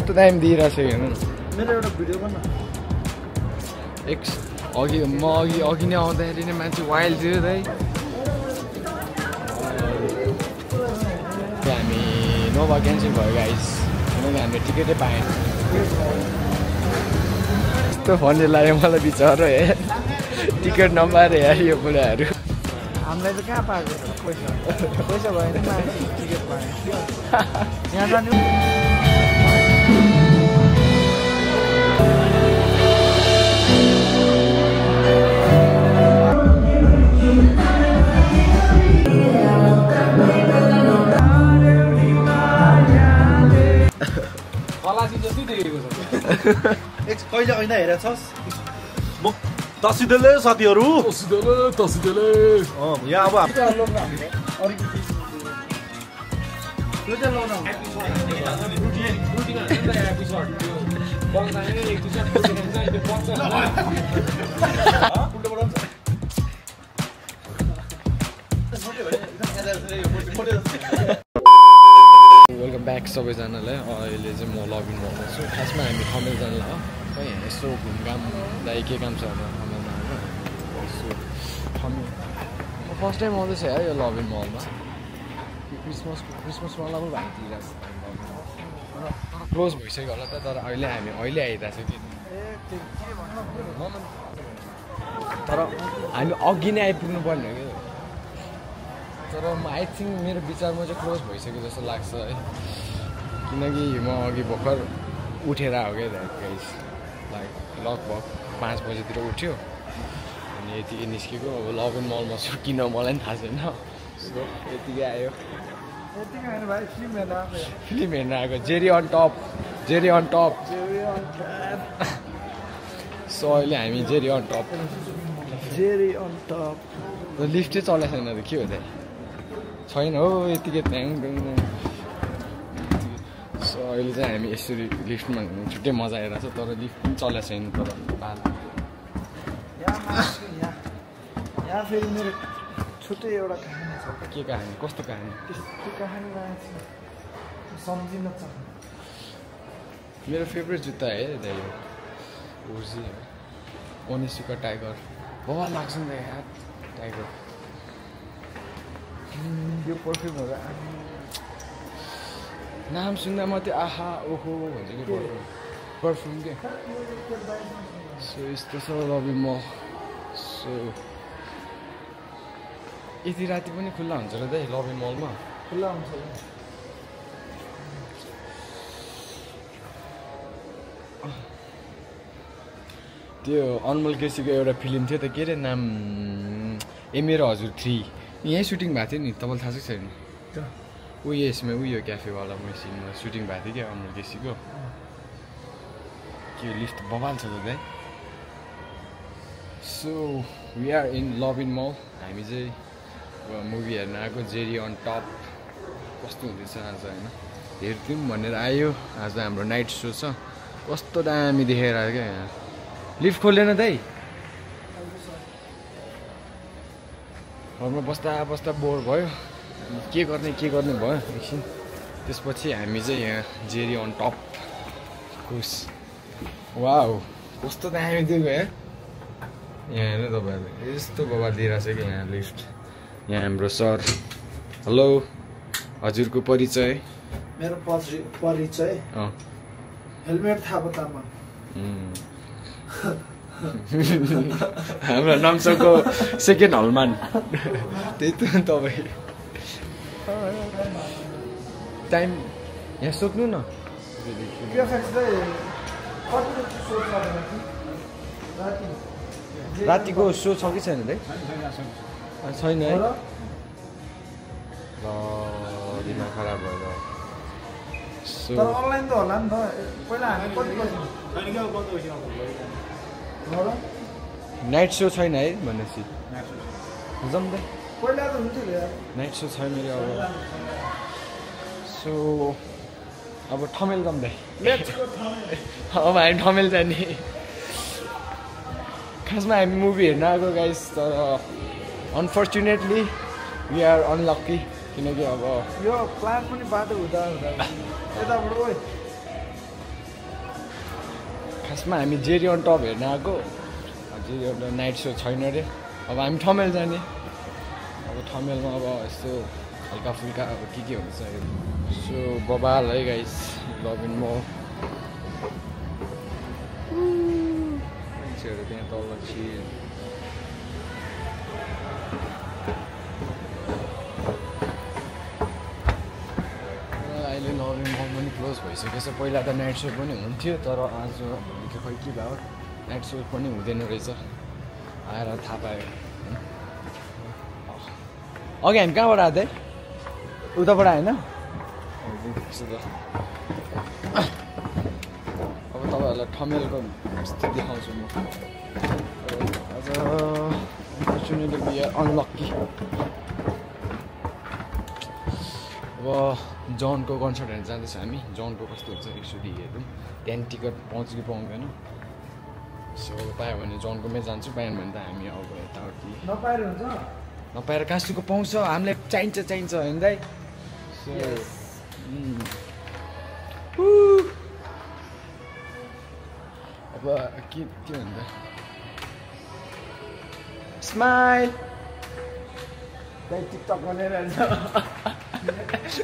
कस्तो दामी दिइरहेको छ हेर्नु न मेरो एउटा भिडियो बना अघि नै आउँदाखेरि नै मान्छे वाइल्ड थियो दाइ हामी नोभा क्यान्सल भयो गाइस किनकि हामीले टिकटै पाएन यस्तो फनी लाग्यो मलाई बिचरा टिकट नपाएर यार यो बुढाहरू हामीलाई त कहाँ पाएको पैसा भएन टिकट पाएँ यहाँ जानु कहिले ऐना हेरेको छस् म तसिदेले साथीहरू तसिदेले यहाँ अब वेलकम ब्याक सबैजनालाई अहिले चाहिँ म लगइन गर्दैछु खासमा हामी ठमेल जानलाई हो खै यसो घुमघाम दाइ के काम छ ठमेलमा होइन यसो ठमेल म फर्स्ट टाइम आउँदैछ है यो लभिन मलमा क्रिसमस मलमा पो भाइदिइरहेको छ क्लोज भइसक्यो होला त तर अहिले आइरहेको छ कि तर हामी अघि नै आइपुग्नु पर्ने हो कि तर म आई थिङ्क मेरो विचारमा चाहिँ क्लोज भइसक्यो जस्तो लाग्छ है किनकि म अघि भर्खर उठेर आएको क्या गाइस लाइक लगभग 5 बजीतिर उठ्यो अनि यतिकै निस्केको अब लभिन मलमा छु किन मलाई पनि थाहा छैन सो यतिकै आयो फिल्म हेर्न आएको जेरी अन टप सो अहिले हामी जेरी अन टप लिफ्ट चाहिँ चलेको छैन त के हो त छैन हो यतिकै ट्याङ सो अहिले चाहिँ हामी यसरी लिफ्टमा छुट्टै मजा आइरहेको छ तर लिफ्ट पनि चलेको छैन तर यहाँ फेरि मेरो छुट्टै एउटा कहानी छ के कहानी कस्तो कहानी त्यो कहानी सम्झिन सक्छ मेरो फेभरेट जुत्ता है दाइ यो ओजी ओनिसिका टाइगर बवाल लाग्छ नि त यार टाइगर यो पर्फ्युमहरू नाम सुन्दा मात्रै आहा ओहो भन्छ कि पर्फ्युम के सो यस्तो छ लभिन मल सो यति राति पनि खुल्ला हुन्छ र दाइ लभिन मलमा खुल्ला हुन्छ त्यो अनमोल केसीको एउटा फिल्म थियो त के अरे नाम मेरो हजुर 3 यहीँ सुटिङ भएको थियो नि तपाईँलाई थाहा छ छैन यसमा उयो क्याफेवाला मेसिनमा सुटिङ भएको थियो क्या अनमोल केसीको के लिफ्ट बवाल छ त दाइ सो वी आर इन लभिन मल हामी चाहिँ मुभी हेर्न आएको जेरी अन टप कस्तो हुँदैछ आज होइन हेर्थ्यौँ भनेर आयो आज हाम्रो नाइट सो छ कस्तो दामी देखेर आयो क्या यहाँ लिफ्ट खोलेन दाइ घरमा बस्दा बोर भयो के गर्ने भयो एकछिन त्यसपछि हामी चाहिँ यहाँ जेरी अन टप खुस वाउ कस्तो दामी दिएको यहाँ हेर्नु तपाईँहरूले यस्तो बवाल दिइरहेछ कि यहाँ लिफ्ट यहाँ हाम्रो सर हेलो हजुरको परिचय मेरो परिचय हेलमेट थाहा तामाङ हाम्रो नाम्चोको सेकेन्ड हलमान त्यही त तपाईँ टाइम यहाँ सोध्नु न रातिको सो छ कि छैन दाइ छैन है ल दिमाग खराब भयो सो अनलाइन त होला नि त पहिला हामी कति बजी नाइट सो छैन है भनेपछि जाउँ त पहिला त हुन्थ्यो नाइट सो छैन मेरो अब सो अब ठमेल जाउँ दाइ अब हामी ठमेल जाने खासमा हामी मुभी हेर्न आएको गाइस तर अनफर्चुनेटली वी आर अनलक्की किनकि अब यो प्लान पनि बाटो हुँदा यताबाट खासमा हामी जेरी अन टप हेर्न आएको जेरी अन टप नाइट सो छैन अरे अब हामी ठमेल जाने अब ठमेलमा अब यस्तो हल्का फुल्का अब के हुन्छ सो बबाल है गाइस लभिङ मल मान्छेहरू त्यहाँ तल अहिले लभिङ मल पनि क्लोज भइसकेको छ पहिला त नाइट सो पनि हुन्थ्यो तर आज खै के भयो नाइट सो पनि हुँदैन रहेछ आएर थाहा पायो अघि हामी कहाँबाट आएको थिएँ उताबाट होइन अब तपाईँहरूलाई ठमेलको स्थिति देखाउँछु म आज अपर्च्युनिटी वी आर अनलक्की अब जनको कन्सर्ट हेर्न जाँदैछ हामी जनको कस्तो हुन्छ एक्चुअली हेरौँ त्यहाँदेखि टिकट पाउँछ कि पाउँदैन सो पायो भने जनकोमै जान्छु पाएन भने त हामी अब यताउति नपाएर हुन्छ नपाएर काँसुको पाउँछ हामीलाई चाहिन्छ होइन दाइ अब के भन्छ स्माइल दाइ टिकटक गर्ने रहेछ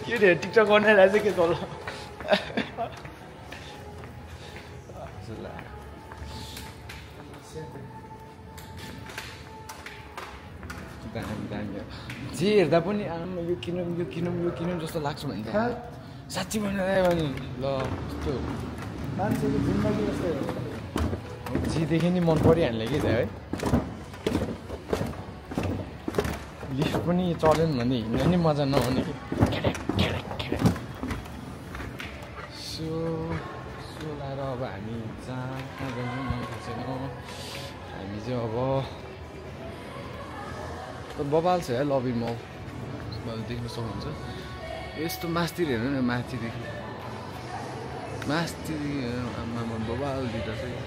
यो टिकटक गर्ने रहेछ के तल जे हेर्दा पनि आमा यो किनौँ जस्तो लाग्छ भने त साँच्ची भन्नु भने ल त्यस्तो मान्छेको जिन्दगी जस्तै हो जेदेखि नि मन परिहाल्ने कि है लिफ्ट पनि चलेन भने हिँड्न नि मजा नहुने कि सो लाएर अब हामी कहाँ जानु मन छैन हामी चाहिँ अब बबाल छ है लभिङ मल देख्न सक्नुहुन्छ यस्तो मास्तिर हेर्नु न माथिदेखि आमामा बबाल दिँदा चाहिँ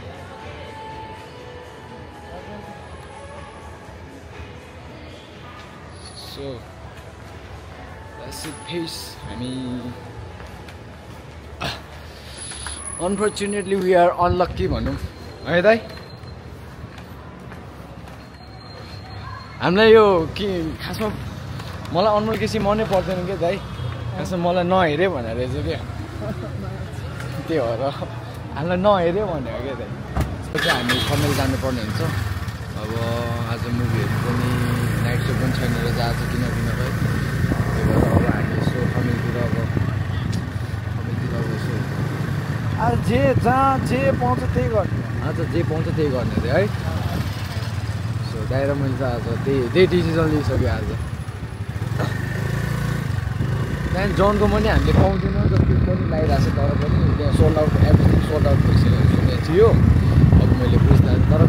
सो फेस हामी अनफर्चुनेटली वी आर अनलक्की भनौँ है दाइ हामीलाई यो के खासमा मलाई अनमोल केसी मनै पर्दैन क्या दाइ खासमा मलाई नहेरे भनेर रहेछ क्या त्यही हो र हामीलाई नहेऱ्यो भनेको क्या दाइ चाहिँ हामी ठमेल जानुपर्ने हुन्छ अब आज मुभीहरू पनि नाइट सो पनि छैन रहेछ आज किनकिन है त्यही भएर अब हामी यसो ठमेलतिर अब यसो आज जहाँ जे पाउँछ त्यही गर्ने आज जे पाउँछ त्यही गर्ने अरे है दाइ र मैले त आज त्यही डिसिजन लिइसक्यो आज त्यहाँदेखि जनको पनि हामीले पाउँदैनौँ जति पनि लगाइरहेको छ तर पनि त्यहाँ sold out everything sold out भइसकेको सुनेको थियो अब मैले बुझ्दा तर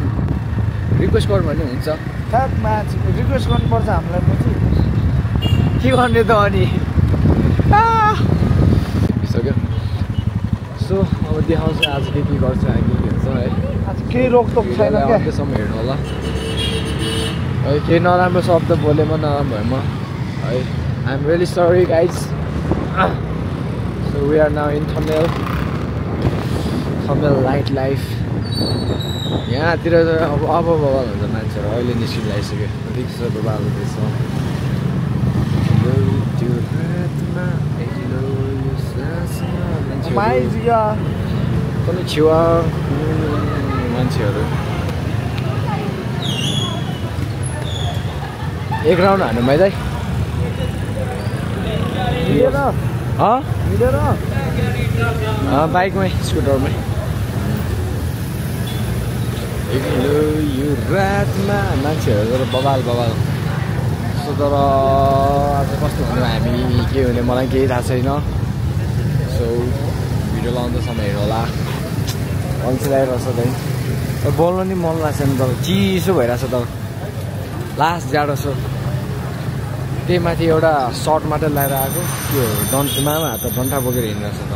रिक्वेस्ट गर्नु भने हुन्छ थाक मान्छे रिक्वेस्ट गर्नुपर्छ हामीलाई पछि के गर्ने त अनि भइसक्यो सो अब देखाउँछ आज के गर्छ हामी हुन्छ है आज केही रोकटोक छैन क्या अन्त्यसम्म हेर्नु होला है केही नराम्रो शब्द बोलेमा नराम्रो भएमा है I am really sorry guys so we are now in Thamel night life यहाँतिर अब बबाल हुन्छ मान्छेहरू अहिले निस्किन आइसक्यो रिक्सा बबाल हुँदैछ पनि छेवा मान्छेहरू एक राउन्ड हान्नु मैले मिलेर बाइकमै स्कुटरमै यो रातमा मान्छेहरू तर बबाल सो तर आज कस्तो भन्नु हामी के हुने मलाई केही थाहा छैन सो भिडियो लाउँदैसम्म हेर्नु होला अल्छी लगाइरहेछ त्यही बोल्नु नि मन लाग्छ नि तर चिसो भइरहेछ तर लास्ट जाडो छ त्यही माथि एउटा सर्ट मात्रै लगाएर आएको त्यो डन्ठीमा हात डन्ठा बोकेर हिँडिरहेछ त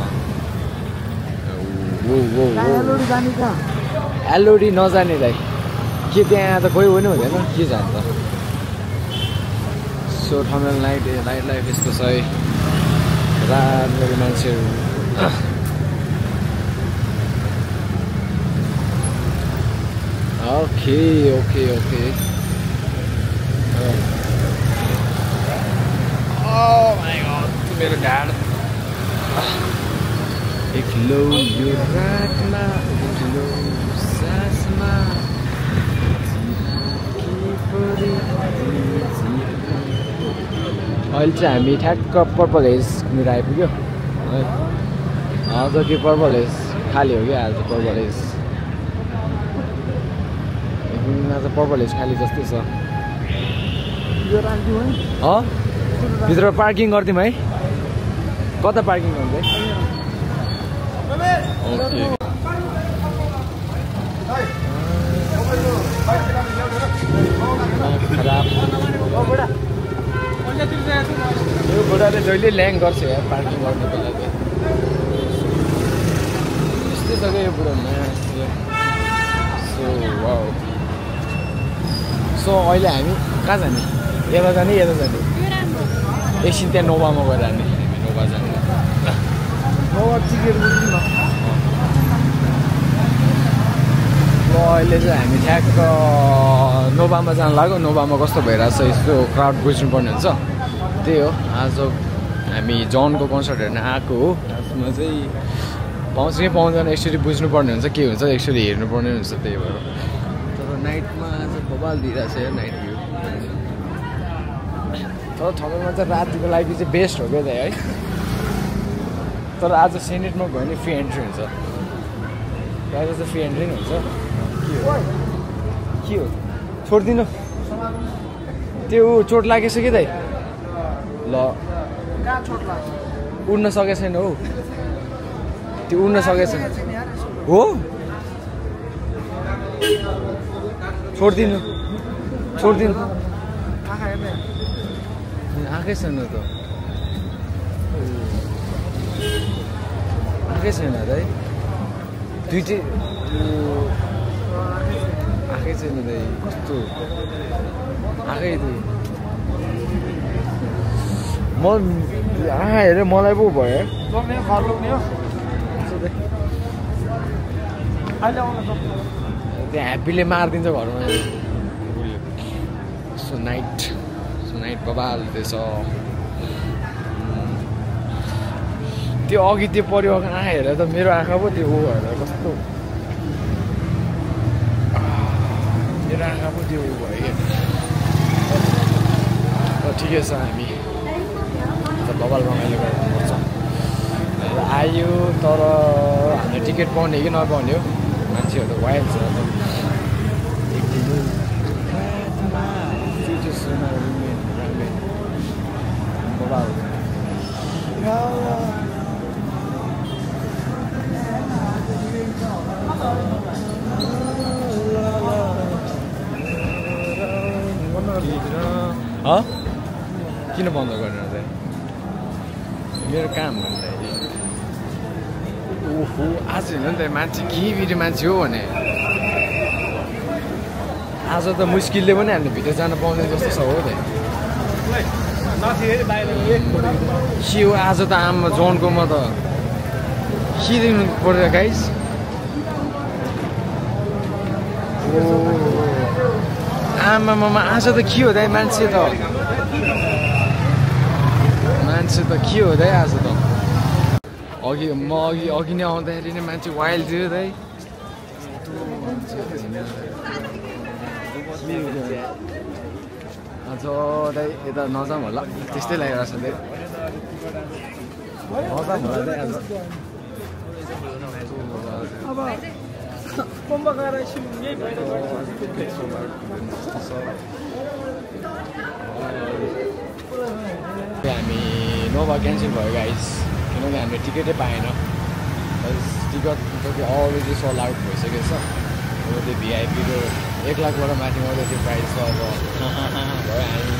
एलओडी नजानेलाई के त्यहाँ त कोही पनि हुँदैन के जान्छ त सो ठमेल नाइट लाइफ यस्तो छ है रातभरि मान्छेहरू okay okay okay Oh my god, मेरो ढाड एक्लो यो रातमा एक्लो सासमा अहिले चाहिँ हामी ठ्याक्क पर्पल हेजनिर आइपुग्यो है आज कि पर्पल हेज खाली हो क्या आज पर्पल हेज आज पर्पल हेज खाली जस्तै छ भित्र पार्किङ गरिदिउँ है कता पार्किङ गर्दै ओके खराब यो बुढाले जहिले ल्याङ गर्छ यार पार्किङ गर्नुको लागि यस्तै छ क्या यो बुढा सो अहिले हामी कहाँ जाने यता जाने एकछिन त्यहाँ नोभामा गएर हामी नोभा जाने नोभा टिकट बुझ्नु न ल अहिले चाहिँ हामी ठ्याक्क नोभामा जानु लाग्यो नोभामा कस्तो भइरहेछ यस्तो क्राउड बुझ्नुपर्ने हुन्छ त्यही हो आज हामी जनको कन्सर्ट हेर्न आएको हो आजमा चाहिँ पाउँछ कि पाउँदैन एक्चुअली बुझ्नुपर्ने हुन्छ के हुन्छ एक्चुअली हेर्नुपर्ने हुन्छ त्यही भएर तर नाइटमा आज बबाल दिइरहेछ यार नाइट भ्यू तर थमेलमा चाहिँ रातिको लागि चाहिँ बेस्ट हो क्या है तर आज सेनेटमा गयो भने फ्री एन्ट्री हुन्छ आज चाहिँ फ्री एन्ट्री नै हुन्छ के हो छोडिदिनु त्यो चोट लागेछ कि दाइ ल उड्न सकेको छैन हौ त्यो उड्न सकेको छैन हो छोडिदिनु आएकै छैन त आएकै छैन दाइ दुइटै आएकै छैन दाइ कस्तो आएकै थियो म हेरेँ मलाई पो भयो त्यहाँ ह्याप्पीले मारिदिन्छ घरमा सो नाइट बबाल हुँदैछ त्यो अघि त्यो परिवार आँखा हेरेर त मेरो आँखा पो त्यो ऊ हेरेर कस्तो मेरो आँखा पो त्यो ऊ भयो क्या ठिकै छ हामी बबाल रमाइलो गर्नुपर्छ आयो तर हामीले टिकट पाउने कि नपाउने हो मान्छेहरू वाइल्ड छ बबाल किन बन्द गरेर चाहिँ मेरो काम भन्दाखेरि ओहो आज होइन नि त मान्छे के बिरी मान्छे हो भने आज त मुस्किलले पनि हामीले भित्र जान पाउँदैन जस्तो छ हो त के हो आज त आमा जोनको म त के दिनु पर्यो गाइस आमामा आज त के हो दाइ मान्छे त के हो दाइ आज त अघि नै आउँदाखेरि नै मान्छे वाइल्ड थियो दाइ आज दाइ यता नजाउँ होला त्यस्तै लागिरहेको छ दाइ नजाउँ होला दाइ आज हामी नोभा क्यान्सल भयो गाइस किनकि हामीले टिकटै पाएन टिकट जति अलरेडी सोल्ड आउट भइसकेको छ अब त्यो भिआइपीको 1 लाखबाट माथि मात्रै त्यो प्राइस छ अब भयो हामी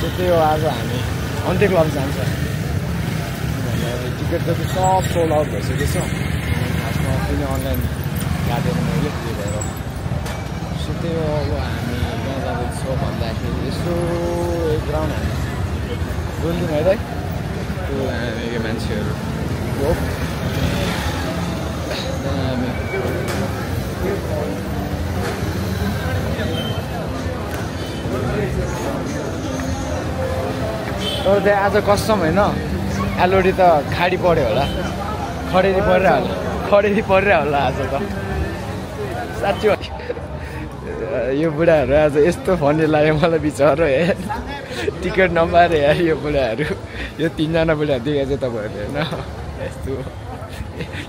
सो त्यही हो आज हामी अन्त्य क्लब जान्छ टिकट जति सब सोल्ड आउट भइसकेको छ खासमा पनि अनलाइन काटेर मैले त्यही भएर सो त्यही हो अब हामी कहाँ जाँदैछौँ भन्दाखेरि यसो एक राउन्ड हामी बुझ्यौँ है दाइ त्यो हामी मान्छेहरू हो हामी तर त्यहाँ आज कसम होइन एलओडी त खाडी पऱ्यो होला खडेरी परिरह होला आज त साँच्ची यो बुढाहरू आज यस्तो फनी लाग्यो मलाई बिचरा यार टिकट नपाएर यार यो बुढाहरू यो 3जना बुढाहरू देखेको चाहिँ तपाईँहरूले होइन यस्तो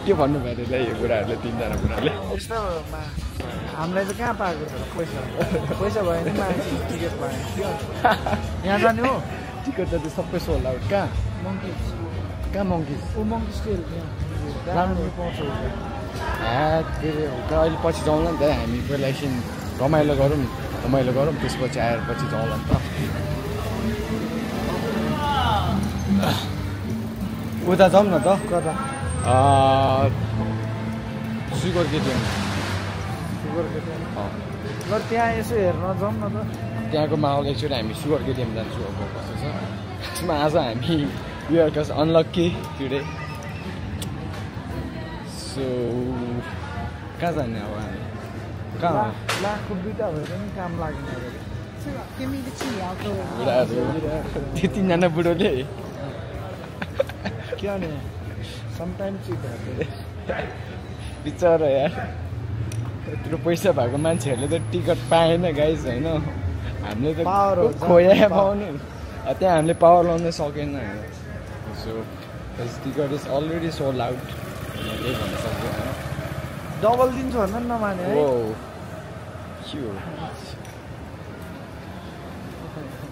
के भन्नु पर्यो ल यो बुढाहरूले 3जना बुढाले यस्तोमा हामीलाई चाहिँ कहाँ पाएको छ पैसा पैसा भयो भने मान्छे टिकट पाएँ यहाँ जाने हो टिकट त सबै सोल्ड आउट कहाँ मङ्की मङ्की स्टेल राम्रो पाउँछ अहिले पछि जाउँला नि त हामी पहिला एकछिन रमाइलो गरौँ त्यसपछि आएर पछि जाउँला नि त उता जाउँ न त कता सुगर केटिएम ल त्यहाँ यसो हेर्न जाउँ न त त्यहाँको माहौल एकचोटि हामी सुगर केटिएम जान्छौँ अब कस्तो छ त्यसमा आज हामी we are just unlucky today so कहाँ जाने अब हामी कहाँ लाखको बिटा भएर पनि काम लाग्ने बुढाहरू त्यो 3जना बुढोले क्या नि समटाइम्स बिचरा यार यत्रो पैसा भएको मान्छेहरूले त टिकट पाएन गाइस होइन हामीले त खोया पाउने त्यहाँ हामीले पावर लाउन सकेन होइन so ticket is already sold out केही भन्न सक्दैन डबल दिन्छु भन्दा पनि नमाने है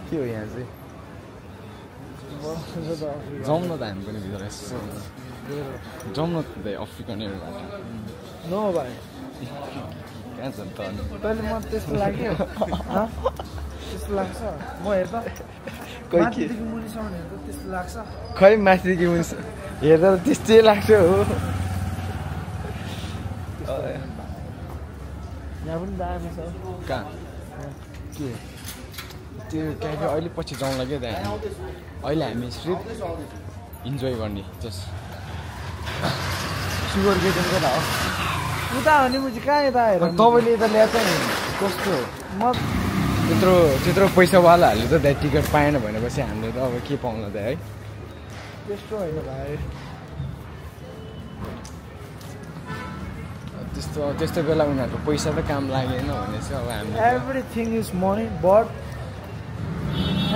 के हो यहाँ चाहिँ जाउँ न त हामी पनि भित्र यसो जाउँ न त अफ्रिकन एयरबाट नो भाइ कहाँ छ त अनि तैँले म त्यस्तो लाग्यो त्यस्तो लाग्छ म हेर्दा माथिदेखि मुनिसम्म हेर्दा त्यस्तो लाग्छ खै माथिदेखि मुनि हेर्दा त त्यस्तै लाग्छ हो यहाँ पनि दामी छ कहाँ के त्यो क्याफे अहिले पछि जाउँला क्या त्यहाँ अहिले हामी सिर्फ इन्जोय गर्ने जस्ट सुगर केटिएमको त हो उता हो नि मुझे कहाँ यता हेर तपाईँले यता ल्याएको नि कस्तो म त्यत्रो पैसावालाहरूले त त्यहाँ टिकट पाएन भनेपछि हामीले त अब के पाउला त है त्यस्तो होइन भाइ त्यस्तो बेला उनीहरूको पैसा त काम लागेन भने चाहिँ अब हामीले everything is money but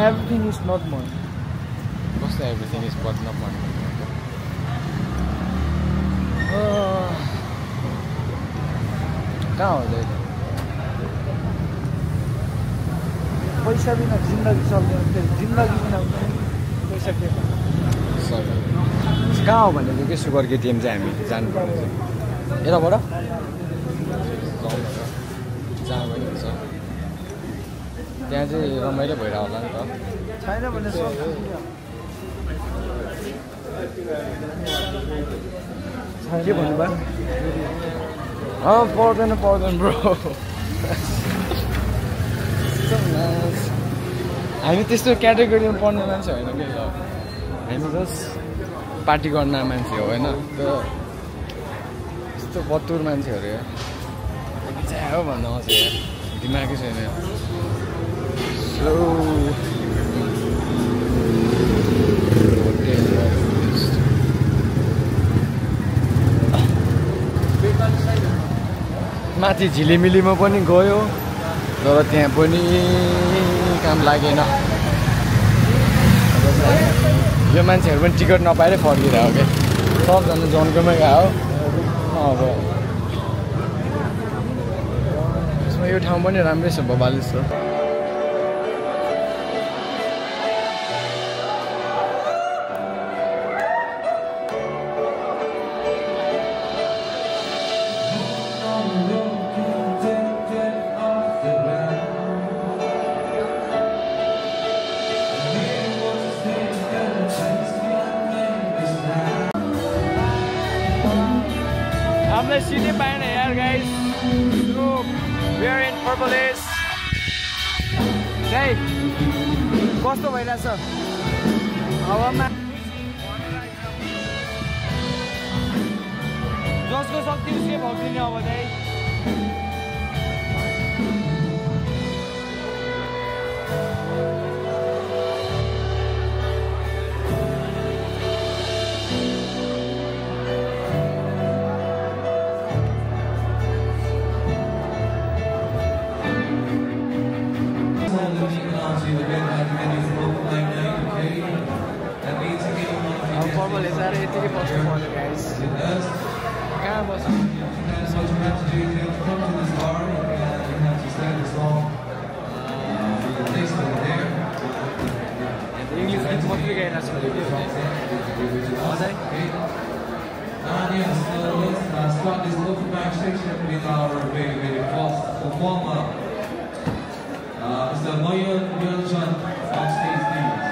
everything is not money कस्तो everything is but not money कहाँ हो पैसा बिना जिन्दगी चल्दैन जिन्दगी बिना पैसा के कहाँ हो भनेको के सुगर केटिएम चाहिँ हामी जानुपर्ने चाहिँ यताबाट जहाँ पनि हुन्छ त्यहाँ चाहिँ रमाइलो भइरहेको होला नि त छैन भने के भन्नुभयो पर्दैन ब्रो हामी त्यस्तो क्याटेगोरीमा पढ्ने मान्छे होइन कि ल हामी जस्ट पार्टी गर्न मान्छे हो होइन यस्तो बतुर मान्छेहरू बिचार हो भन्नु आउँछ यार दिमागै छैन सो माथि झिलिमिलीमा पनि गयो तर त्यहाँ पनि काम लागेन यो मान्छेहरू पनि टिकट नपाएरै फर्किरहेको क्या सबजना जन्कोमै गयो अब यसमा यो ठाउँ पनि राम्रै छ बबालेश्वर हामीलाई सिटै पाएन यार guys so we are in पर्पलेस गाई कस्तो भइरहेछ हावामा जसको शक्ति उसकै भक्ति नै अब दाइ बोलेछ अरे यतिकै बस्नु पर्यो गाइस कहाँ बस्नु इङ्ग्लिस गीत मात्रै गाइरहेको छु मजा Yes, let's start this local backstage with our very, very first performer, Mr. Moyan Yonchon, backstage please.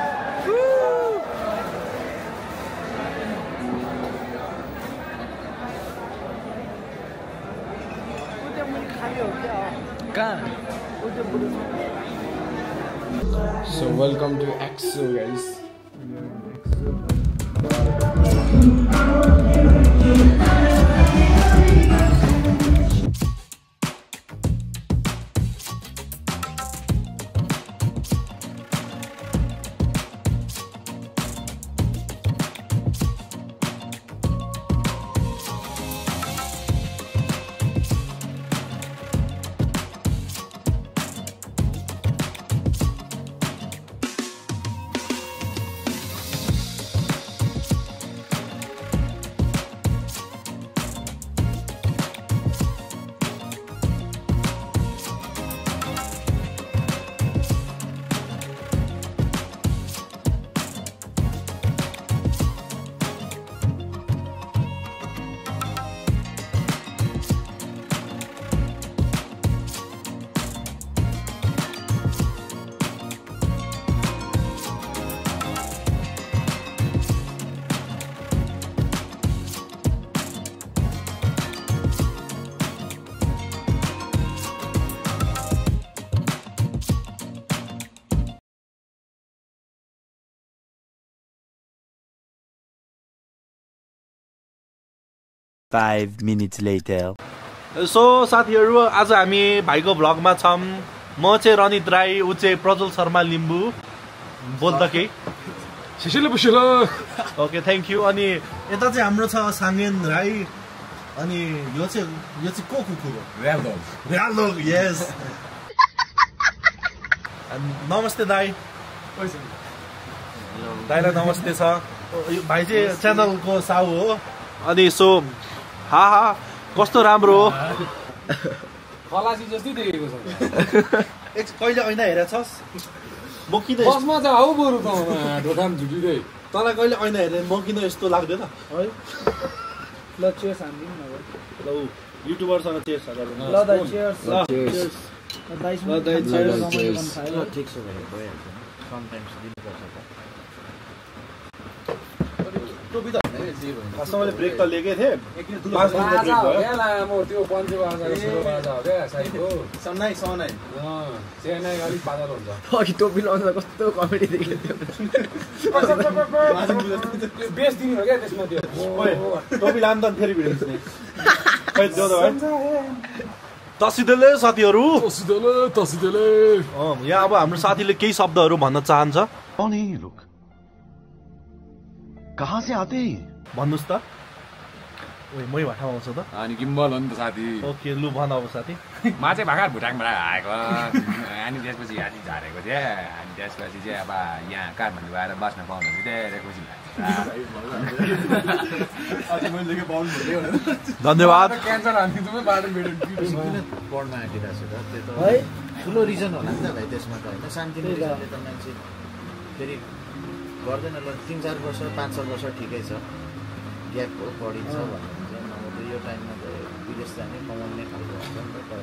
So welcome to EXO guys. Five minutes later. So साथीहरु आज हामी भाइको भ्लगमा छौं म चाहिँ रनित राई उ चाहिँ प्रज्वल शर्मा लिम्बू बोल्दा के छिसिलो पुसिलो ओके थ्यांक यू अनि यता चाहिँ हाम्रो छ साङ्गेन राई अनि यो चाहिँ को कुकुर हो र्यालडोग यस नमस्ते दाइ दाइलाई नमस्ते छ यो भाइ चाहिँ च्यानलको साउ हो अनि सो हा कस्तो राम्रो हो खलासी जस्तै देखेको छ कहिले ऐना हेरेछस् म किन बसमा जा हौ बरु त ढोकाम झुटिदै तँलाई कहिले ऐना हेरे म किन यस्तो लाग्दैन है ल चेयर्स हान्दिउँ न ल युट्युबरसँग चेयर्स हालेर ल दाइ चेयर्स चेयर्स दाइसँग ल दाइ चेयर्स ल ठिक छ भने भइहाल्छ समटाइम्स दिनुपर्छ त कस्टमरले ब्रेक त लिएकै थिए 5 मिनेट ब्रेक भयो म त्यो पञ्चे बाजा सुरु बाजा हो क्या साइडको सन्नाइ सेनाइ अलिक बाजा हुन्छ अघि टोपी लाउँदा कस्तो कमेडी देख्यो त्यो बेस दिनु हो क्या त्यसमा त्यो टोपी लाम त फेरि भिडियो खिच्ने खै देऊ त भाइ तसिदेले साथीहरु तसिदेले यहाँ अब हाम्रो साथीले केही शब्दहरु भन्न चाहन्छ कौन है ये लोग कहाँ से आते हैं भन्नुस् त ओइ मै भाषामा आउँछ त अनि किम्बल हो नि त साथी ओके लु भन अब साथी मा चाहिँ भर्खर भुटाङबाट आएको अनि त्यसपछि हाती झारेको थिएँ अनि त्यसपछि चाहिँ अब यहाँ काठमाडौँ आएर बस्न पाउनु धेरै खुसी धन्यवाद क्यान्सर हान्थ्यो तपाईँ बाटो भेट्यो पढ्न आँटिरहेको छु त त्यो त है ठुलो रिजन होला नि त भाइ त्यसमा त होइन शान्तिले रिजनले त मान्छे फेरि गर्दैन ल 3-4 वर्ष 5-6 वर्ष ठिकै छ ग्याप हो पढिन्छ भन्नुहुन्छ नभए यो टाइममा त विदेश जाने कमाउने खालको हुन्छ नि त तर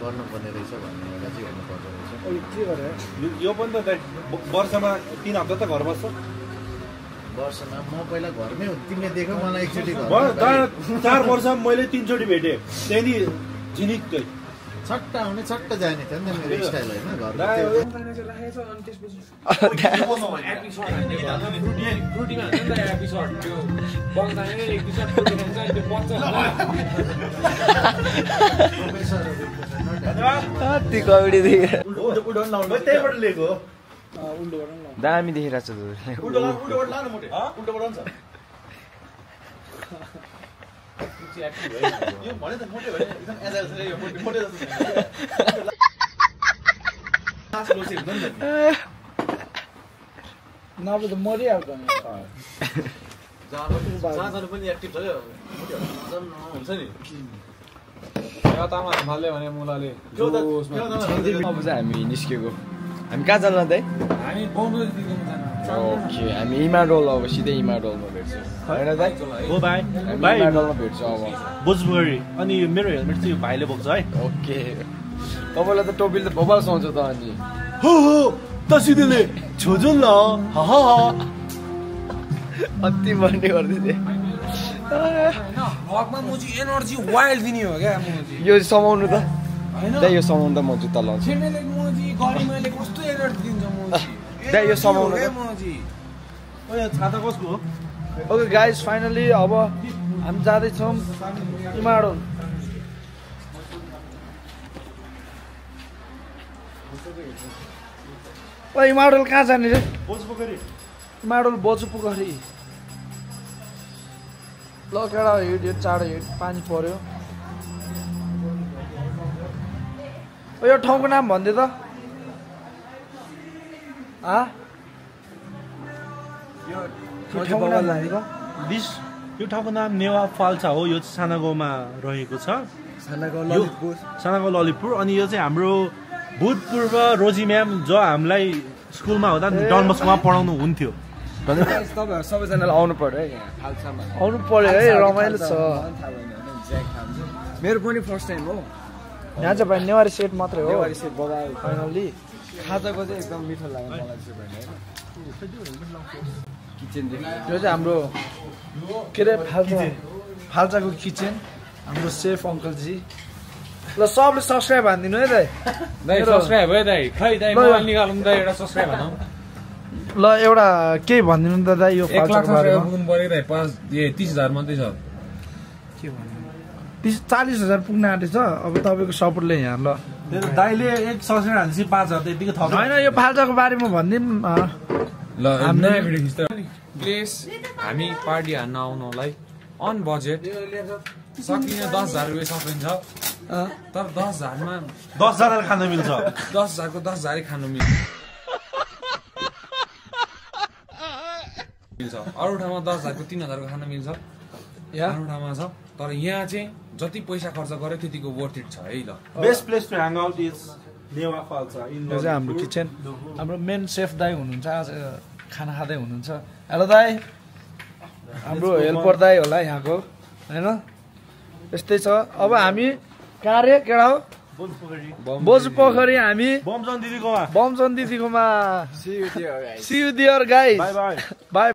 गर्नुपर्ने रहेछ भन्ने एउटा चाहिँ हेर्नुपर्दो रहेछ के गरे यो पनि त वर्षमा 3 हप्ता त घर बस्छ वर्षमा म पहिला घरमै हो तिमीले देख्यौ मलाई एकचोटि घर 4 वर्ष मैले 3 चोटि भेटेँ त्यही झिनिकै छट्टा आउने छट्टा जाने थियो नि त मेरो स्टाइल होइन घरमा त्यहीबाट लिएको दामी देखिरहेको छ नभए त मरिहाल्छ नि जहाँहरू पनि एक्टिभ छ हुन्छ नि तामाले भने मुलाले अब चाहिँ हामी निस्केको हामी कहाँ जानु त हामी ओके हामी इमाडोल अब सिधै इमाडोलमा भेट्छौँ होइन दाइ हो भाइ हामी भाइ इमाडोलमा भेट्छौँ अब बोजबुरी अनि मेरो हेलमेट चाहिँ यो भाइले बोक्छ है ओके तपाईँलाई त टोपीले त भोपाल सुहाउँछ त अनि हो हो तसिदले छोजुन ल अति भन्ने गर्दै भगमा म चाहिँ एनर्जी वाइल्ड दिने हो क्या म चाहिँ यो समाउनु त दाइ यो समाउनु त म जुत्ता लाउँछु छिमेले म चाहिँ गरिमाले कस्तो एनर्जी दिन्छ म चाहिँ दाइ यो समाउनु त म चाहिँ ओए छाता कसको हो ओके गाइस फाइनली अब हामी जाँदैछौँ इमाडोल ओ इमाडोल कहाँ जाने रे बोजपोखरी इमाडोल बजु पोखरी ल केटा हिँड चाँडो हिँड पानी पर्यो ओ यो ठाउँको नाम भन्दे त यो ठाउँको नाम भन्दे त यो ठाउँको नाम नेवा फाल्सा हो यो चाहिँ सानागाउँमा रहेको छ सानागाउँ ललितपुर अनि यो चाहिँ हाम्रो भूतपूर्व रोजी म्याम जो हामीलाई स्कुलमा हुँदा डन बस्कोमा पढाउनु हुन्थ्यो तपाईँहरू सबैजनालाई आउनु पर्यो है यहाँ खाल्सामा आउनु पर्यो है रमाइलो छ मेरो पनि फर्स्ट टाइम हो यहाँ चाहिँ भाइ नेवारी सेट मात्रै हो नेवारी सेट बगाए फाइनल्ली खाजाको चाहिँ एकदम मिठो लाग्यो मलाई चाहिँ भने किचनदेखि यो चाहिँ हाम्रो के अरे फाल्साको किचन हाम्रो सेफ अङ्कलजी ल सबले सब्सक्राइब हानिदिनु है दाइ दाइ सब्सक्राइब है दाइ खै दाइ मोबाइल निकालौँ दाइ एउटा सब्सक्राइब भनौँ ल एउटा केही भनिदिनु त दाइ यो 1 लाख फाल्साको सब्सक्राइब बारेमा पुग्नु पऱ्यो दाइ 30,000 मात्रै छ के भन्नु 40,000 पुग्न आँटेछ अब तपाईँको सपोर्टले यहाँ ल दाइले एक सब्सक्राइब हाल्छ 5,000 त्यतिकै थप होइन यो फाल्साको बारेमा भनिदिउँ ल नयाँ भिडियो खिच्दा प्लिज हामी पार्टी हान्न आउनुलाई अन बजेट सकिने 10,000 रुपियाँ सकिन्छ तर 10,000 मा 10,000 खान मिल्छ 10,000 को 10,000 खानु मिल्छ अरू ठाउँमा 10,000 को 3,000 को खान मिल्छ अरू ठाउँमा छ तर यहाँ चाहिँ जति पैसा खर्च गर्यो त्यतिको वर्थ इट छ है ल best place to hang out is Newa फाल्सा इन यो चाहिँ हाम्रो किचन हाम्रो मेन सेफ दाई हुनुहुन्छ आज खाना खाँदै हुनुहुन्छ हेलो दाई हाम्रो हेल्पर दाई होला यहाँको होइन यस्तै छ अब हामी कहाँ रे केटा हो बोजु पोखरी हामी बमजन दिदीकोमा बमजन दिदीकोमा see you there guys bye bye by